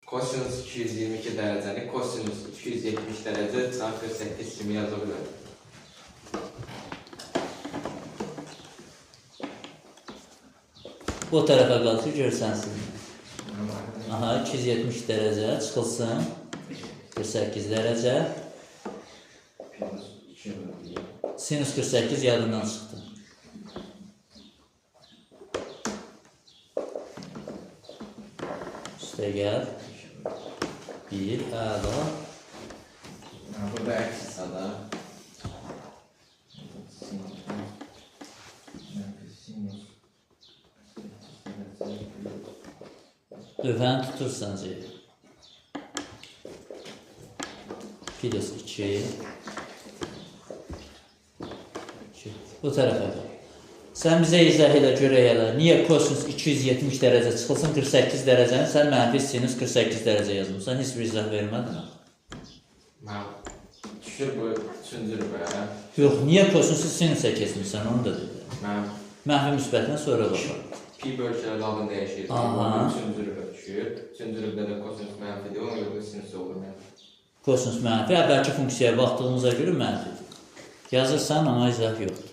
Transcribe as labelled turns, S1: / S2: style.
S1: Kosinus 222 dərəcəni kosinus 270 dərəcə çarpı 48 kimi yaza bilərəm.
S2: Bu tərəfə qalxır, görsənsin. Aha, 270 dərəcə çıxılsın. 48 dərəcə.
S1: Plus 2 bölü 1.
S2: Sinus 48 yadından çıxdı. Üstə gəl. 1, əla.
S1: Ha, burada əks hissədə. Sinus. Mənfi sinus. 8 dərəcə.
S2: Lövhəni tutursan Ceyhun. Plus 2. 2. Bu tərəfə qal. Sən bizə izah elə görək elə. Niyə kosinus 270 dərəcə çıxılsın 48 dərəcəni sən mənfi sinus 48 dərəcə yazmısan? Heç bir izah vermədin axı.
S1: Mən düşür bu üçüncü rübəyə.
S2: Yox, niyə kosinusu sinusa keçmirsən onu da dedi.
S1: Mən
S2: Mənfi müsbətinə sonra baxaq.
S1: pi bölgələri adını dəyişir.
S2: Aha.
S1: Üçüncü rübə düşür. Üçüncü rübədə də kosinus mənfidir. Ona görə də sinus olur mənfi.
S2: Kosinus mənfi, əvvəlki funksiyaya baxdığımıza görə mənfidir. Yazırsan, amma izah yoxdur.